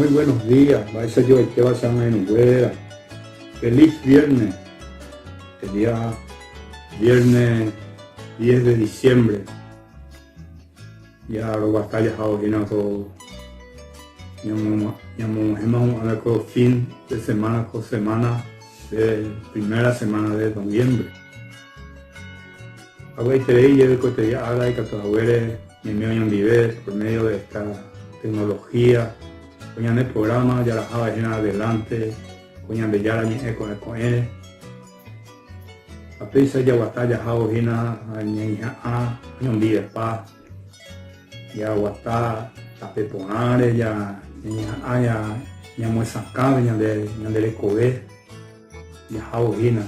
Muy buenos días, mba'éicha joaitéva che angirũnguéra. Feliz viernes. El día viernes 10 de diciembre. Ya roguata jahávo hína ko ñamog̃uahẽma hu'ãme ko fin de semana ko semana de primera semana de noviembre. Avy'aiterei jey ko teia ára ikatu haguére ñaime oñondive por medio de esta tecnología ko ñane programa jaraháva hína adelante ko Ñandejára ñe'ẽ ko'ẽ ko'ẽre. Ha péicha jaguata jahávo hína ha ñañeha'ã oñondivepa, jaguata tape porãre, ñañeha'ã ñamoesakãve ñande rekove jahávo hína.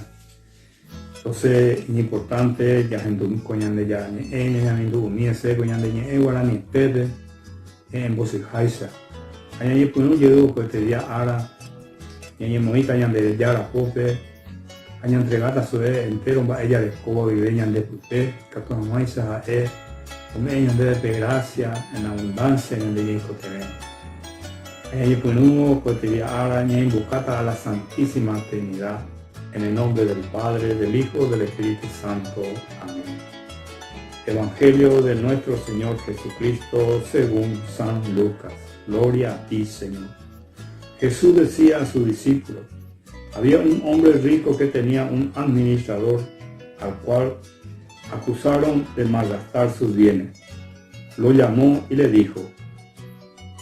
Entonces iñimportante jahendu ko Ñandejára ñe'ẽ, ñañamindu umi hese ko ñande ñe'ẽ guaranietépe ñe'ẽmbosyháicha. Ha ñañepyrũ jey upe día ára ñañemoĩta Ñandejára pópe ha ñantregáta chupe entéro mba'e jarekóva guive ñande pype, ikatu hag̃uáicha ha'e ome'ẽ ñandéve pe grásia en abundancia ñande ñaikotevẽva. Ha ñañepyrũvo upe día ára ñaimbokáta a la Santísima Trinidad. En el nombre del Padre, del Hijo, del Espíritu Santo. Amén. Evangelio de nuestro Señor Jesucristo según San Lucas. Gloria a ti, Señor. Jesús decía a sus discípulos, había un hombre rico que tenía un administrador al cual acusaron de malgastar sus bienes. Lo llamó y le dijo,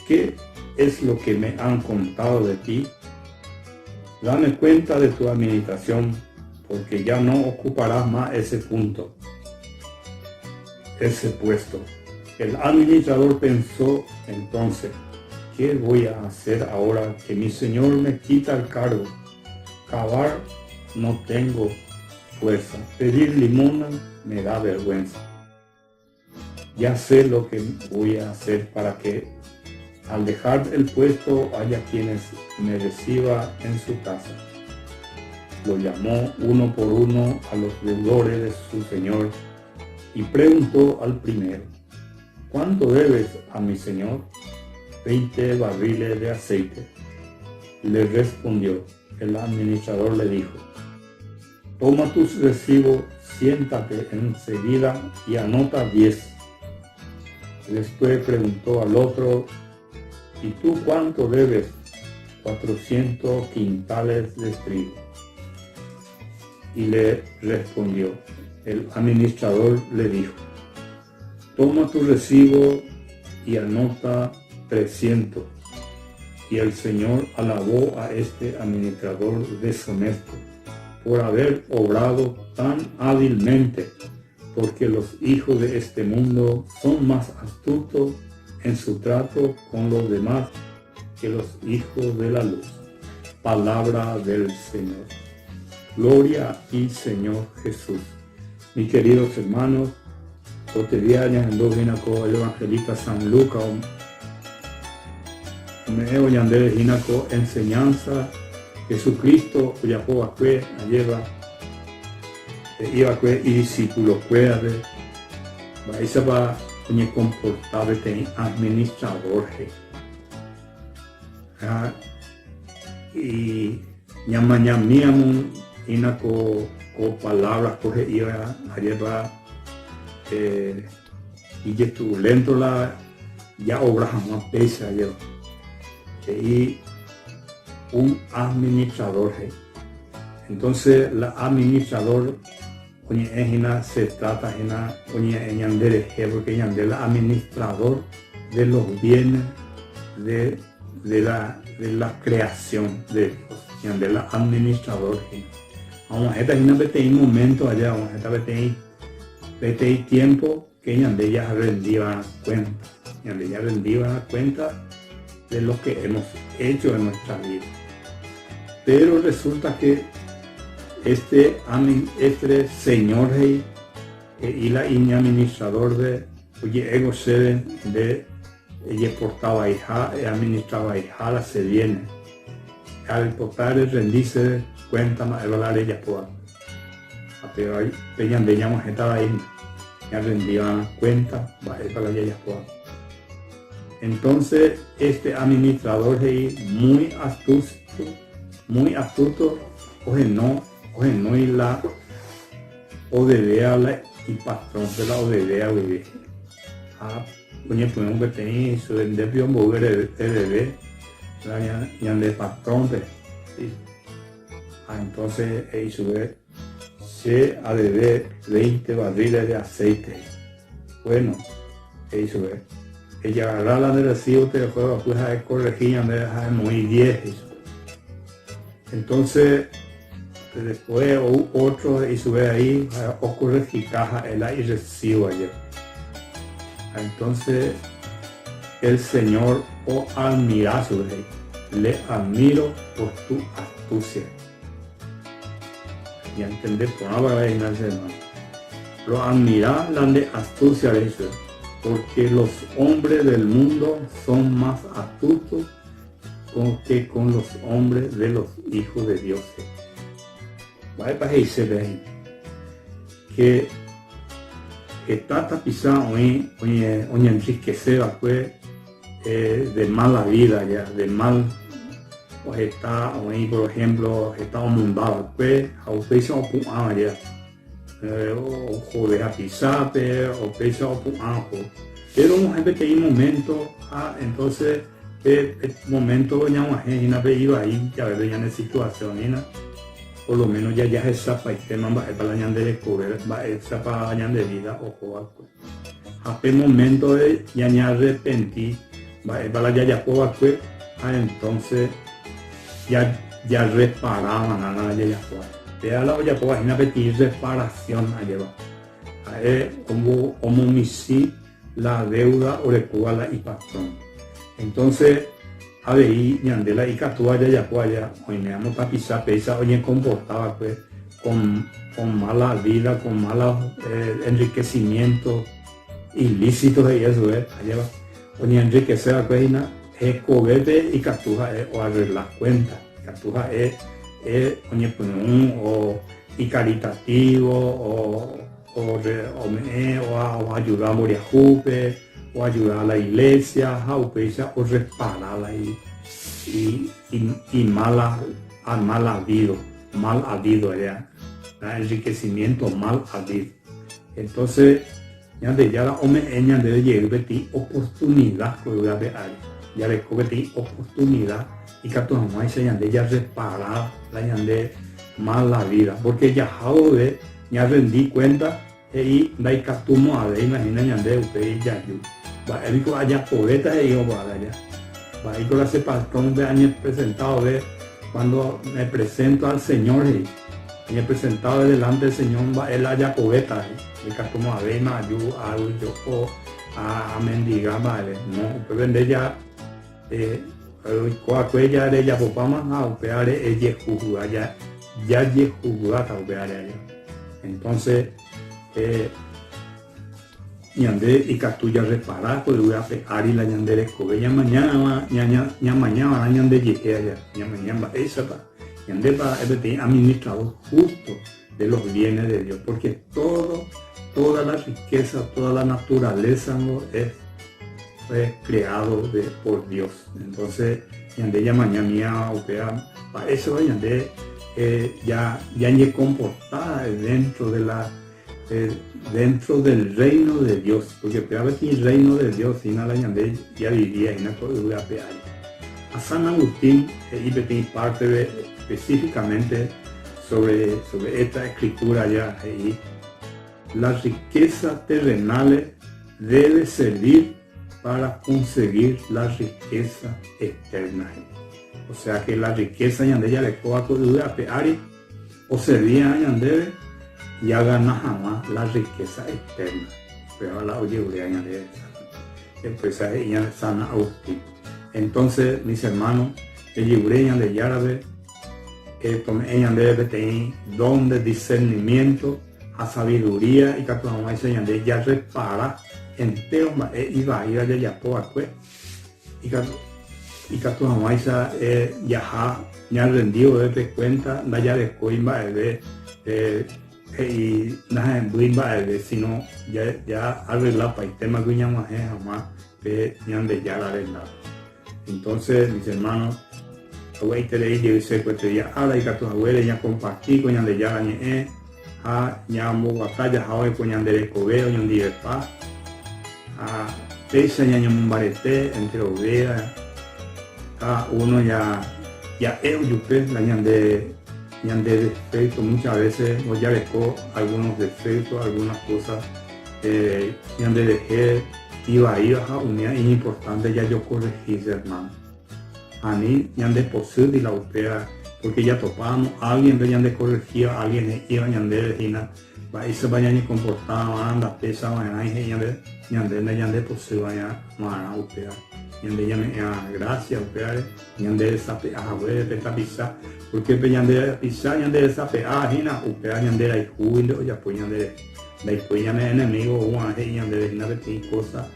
¿qué es lo que me han contado de ti? Dame cuenta de tu administración, porque ya no ocuparás más ese punto, ese puesto. El administrador pensó entonces, ¿qué voy a hacer ahora que mi señor me quita el cargo? Cavar no tengo fuerza, pedir limosna me da vergüenza. Ya sé lo que voy a hacer para que al dejar el puesto haya quienes me reciba en su casa. Lo llamó uno por uno a los deudores de su señor y preguntó al primero, ¿cuánto debes a mi señor? 20 barriles de aceite. Le respondió, el administrador le dijo, toma tus recibos, siéntate enseguida y anota 10. Después preguntó al otro, ¿y tú cuánto debes? 400 quintales de trigo. Y le respondió, el administrador le dijo, toma tu recibo y anota 300. Y el Señor alabó a este administrador deshonesto por haber obrado tan hábilmente, porque los hijos de este mundo son más astutos en su trato con los demás que los hijos de la luz. Palabra del Señor. Gloria a ti, Señor Jesús. Mis queridos hermanos, ko día ñahendu hína ko el evangelista San Lucas ome'ẽvo ñandéve hína ko enseñanza Jesucristo ojapo va'ekue ajéva he'i va'ekue idiscipulokuérape mba'éichapa oñekomporta peteĩ administrador he'i. Ha ñamañamíramo hína ko palabra ko he'íva ajépa ijetu'ulénto la jaobra hag̃ua péicha ajépa. He'i un administrador he'i. Entonces la administrador oñe'ẽ hína se trata hína oñe'ẽ ñanderehe porque ñande la administrador de los bienes de, de, la, de la creación de Dios. Ñande la administrador hína. Og̃uahẽta hína peteĩ momento aja, og̃uahẽta peteĩ, peteĩ tiempo que ñande ya rendíva cuenta. Ñande ya rendíva cuenta de lo que hemos hecho en nuestra vida. Pero resulta que este señor he'i he'i la iñadministrador de oje'évo chéve nde ejeporta vaiha, eadministra vaiha la che viene. Aipota rerrendi chéve cuenta mba'épa la rejapóva. Ha péva pe ñande ñag̃uahẽta vai ñarrendíva cuenta mba'épa la jajapóva. Entonces este administrador he'i muy astuto, muy astuto oheno, ohenói la odevea la ipatrónpe la odevea guive. Ha oñepyrũ peteĩ chupe nde pio mboy edeve la ñande patrónpe. Ha entonces he'i chupe che adeve veinte barriles de aceite. Bueno, he'i chupe, ejagarra la nde recibo tereho va'ekue ha ekorrehi ñandéve ha emoĩ diez, he'i chupe. Entonces, después ou otro he'i chupe ahí ha okorrehika ha'e la irrecibo ayer. Ha entonces, el Señor oadmira chupe, he'i, le admiro por tu astucia. Ñantende porã va'erã hína che hermano. Roadmira la nde astucia rehe chupe, porque los hombres del mundo son más astutos que con los hombres de los hijos de Dios. Mba'épa he'ise péva hína? Que heta tapicha oĩ oñenriquece va'ekue de mala vida ya, de mal heta oĩ por ejemplo heta omomba va'ekue ha upéicha opu'ã ya ojode hapichápe, upéicha opu'ã oho. Péro og̃uahẽ peteĩ momento ha entonces pe momento ñag̃uahẽ hína pe ivai jave pe ñane situación hína, por lo menos jajahechapaitéma mba'épa la ñande rekove, mba'éichapa ñande vida oho va'ekue. Ha pe momento-re ñañearrepenti mba'épa la jajapo va'ekue ha entonces jarrepara va'erã la jajapóva. Péva la ojapóva hína peteĩ reparación ajépa. Ha'e omomichĩ la deuda orekóva la ipatrón. Entonces avei ñande la ikatúva jajapo aja oiméramo tapicha péicha oñekomporta va'ekue con con mala vida, con mala enriquecimiento ilícito he'i chupe, ajépa oñeenriquece va'ekue hína hekovépe ikatu ha'e oarregla cuenta, ikatu ha'e oñepyrũ o ikaritativo o ome'ẽ oayuda mboriahúpe, oayuda la iglesia ha upéicha orrepara la imála mal habido, mal habido la enriquecimiento mal habido. Entonces Ñandejára ome'ẽ ñandéve jey peteĩ oportunida ko yvy ape ári. Jareko peteĩ oportunida ikatu hag̃uáicha ñande jarrepara la ñande mala vida. Pórke jaha vove ñarrendi kuénta he'i ndaikatumo'ãvéima hína ñande upéi jaju. Mba'e piko ajapovéta he'i oguáda ja. Mba'éiko la che patrónpe añepresenta vove cuando me presento al Señor he'i. Añepresenta vove delante del Señor mba'e la ajapovéta he'i. Ndaikatumo'ãvéima aju ajo'o ha amendiga mba'eve. No, upépe nde ja oiko va'ekue ja rejapopáma ha upévare ejehuhua ja jajehuguáta upévare aja. Entonces, ñande ikatu jarrepara ko yvy ape ári la ñande rekove ñamañáva, ñamañava'erã ñandejehe aja, ñamaña mba'éichapa ñandépa ha'e peteĩ administrador justo de los bienes de Dios, porque todo, toda la riqueza, toda la naturaleza no es fue creado de, por Dios. Entonces, ñande ñamaña mía upéva, mba'éichapa ñande eh, ya ñañekomporta dentro de la eh, dentro del reino de Dios, porque péva peteĩ reino de Dios hína la ñande javivía hína ko yvy ape ári. Ha San Agustín he'i peteĩ parte-pe específicamente sobre, sobre esta escritura ya he'i, la riqueza terrenales debe servir para conseguir la riqueza eterna. O sea que la riqueza ñande jarekóva ko yvy ape ári oservíarã ñandéve jagana hag̃ua la riqueza eterna. Upéva la ojeruréva ñandéve Upéicha he'i ñande San Agustín. Entonces, mis hermanos, jajerure Ñandejárape tome'ẽ ñandéve peteĩ don de discernimiento ha sabiduría ikatu hag̃uáicha ñande jarrepara entéro mba'e ivaíva jajapo va'ekue ikatu hag̃uáicha jaha ñarrendi vove pe kuénta ndajarekói mba'eve he'i nahembýi mba'eve, síno ja arreglapaitéma ku ñag̃uahẽ hag̃ua. pe Ñandejára rendápe. Entonces, mis hermanos, aguaiterei jey che kueteria ára ikatu haguére ñakomparti ko Ñandejára ñe'ẽ ha ñamboguata jahávo ko ñande rekove oñondivepa ha péicha ñañomombarete enterovéva cada uno ya ja'e ojupe la ñande ñande defecto muchas veces ojareko algunos defectos, algunas cosas Ñanderehe ivaíva ha umíva iñimportánte jajokorrehi che ermáno. Ani ñandepochýti la upéva pórke jatopáramo álgienpe ñandekorrehíva, álgien he'íva ñandéve hína mba'éichapa ñañekomporta va'erã, ndapéicha va'erãi he'i ñandéve, ñande ndañandepochy va'erã upéva. Ñande ñame'ẽva grásia upévare ñanderesape'a haguére pe tapicha, pórke pe ñande rapicha ñanderesape'a hína upéva ñanderayhúguinte ojapo ñanderehe. Ndaipói ñane enemigo oguahẽ he'i ñandéve hína peteĩ kósa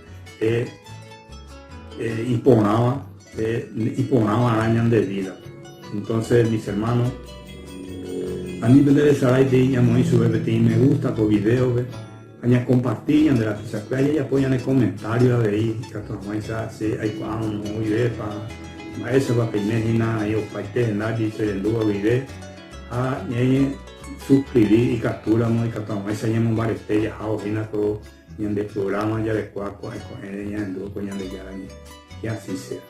iporãva, iporãvarã ñande vída. Entonces, mis hermanos, ani penderesaráitei ñamoĩ chupe peteĩ me gusta ko vidéope ha ñakomparti ñande rapichakuéra, jajapo ñane komentario avei ikatu hag̃uáicha che aikuaa moõ guivépa, mba'éichapa peime hína ahí opaite hendágui che rendúva guive ha ñañe Suscribi ikatúramo ikatu hag̃uáicha ñamombarete jahávo hína ko ñande programa jarekuaa ko'ẽ ko'ẽre ñahendúvo ko Ñandejára ñe'ẽ. Que así sea.